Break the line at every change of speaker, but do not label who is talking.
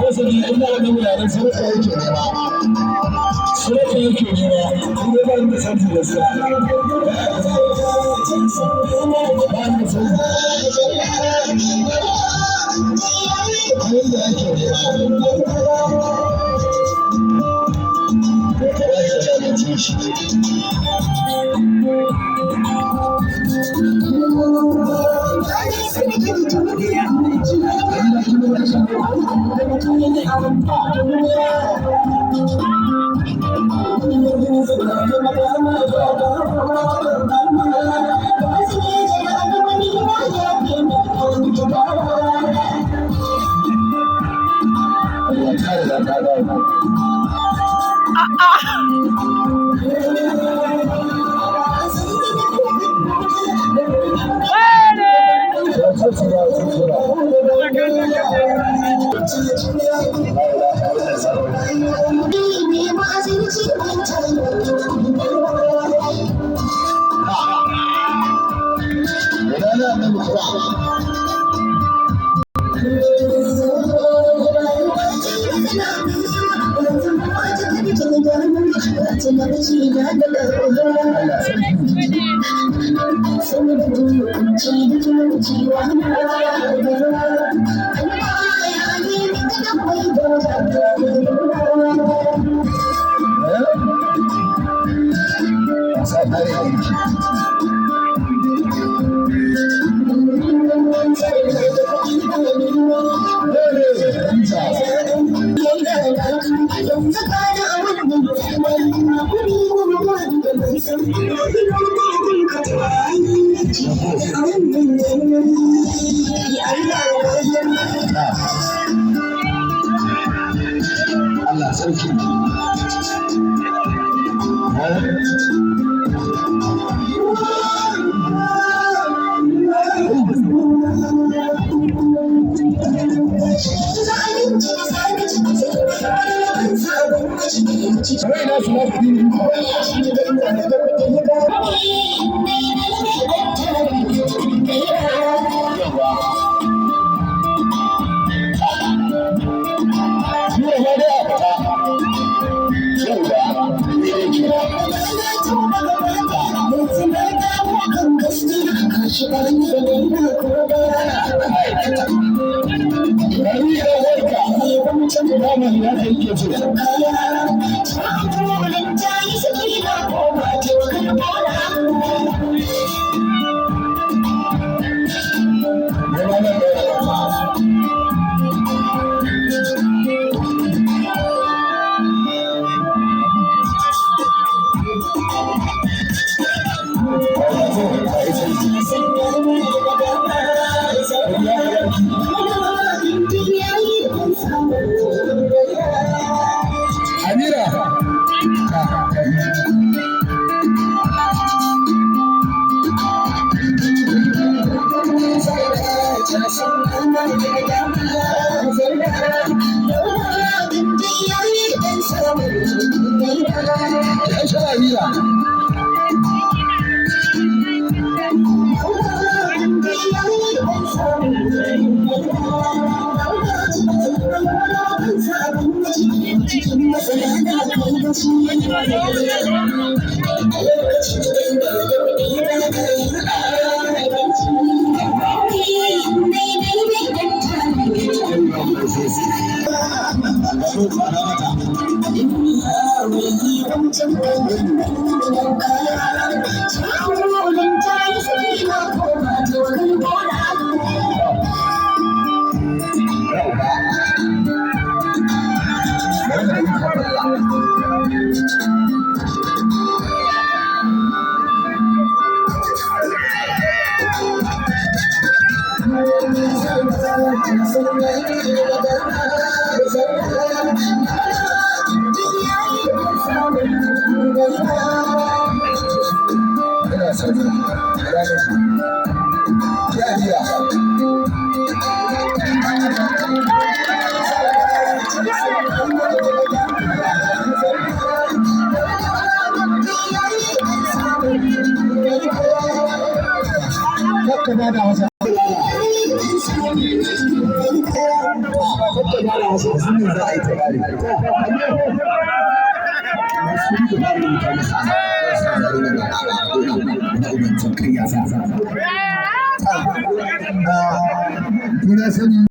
Wasu ne in ba da wuraren sarrafa yake nema. Sarrafa yake nema, kuma ba da santi da sa. Ba da santi. Abin da yake nema. Ka ba shi da lalace shi. Allah ta riga ta dawo. Ya ce su ba su tura. Ina na annabi kuma. Allah sarki. Eh? Sa tare aiki. Dole, Hamza. Allah sarki. Eh? Rai na su ma kuɗi ne. Yawwa. Nura ma dai a fita. Yawwa. Ni dai ke. Bari ya warka. Naman ya kai ke so. Nema nan da yawa. Ba so, ba ita ce. Ya yi aiki. Amira. Ta, ta yi. Ya sha Amira. Gano kwana mata. Yawwa. Bari mu ɗan yi kafin. Ina sauri. Gane. Ya Amira. Kakka ba da wasa. Kakka ba da wasa, sun ne za a yi tabari. Masu yi da rubuta masa. Na ubancan kai ya sa. Na sani.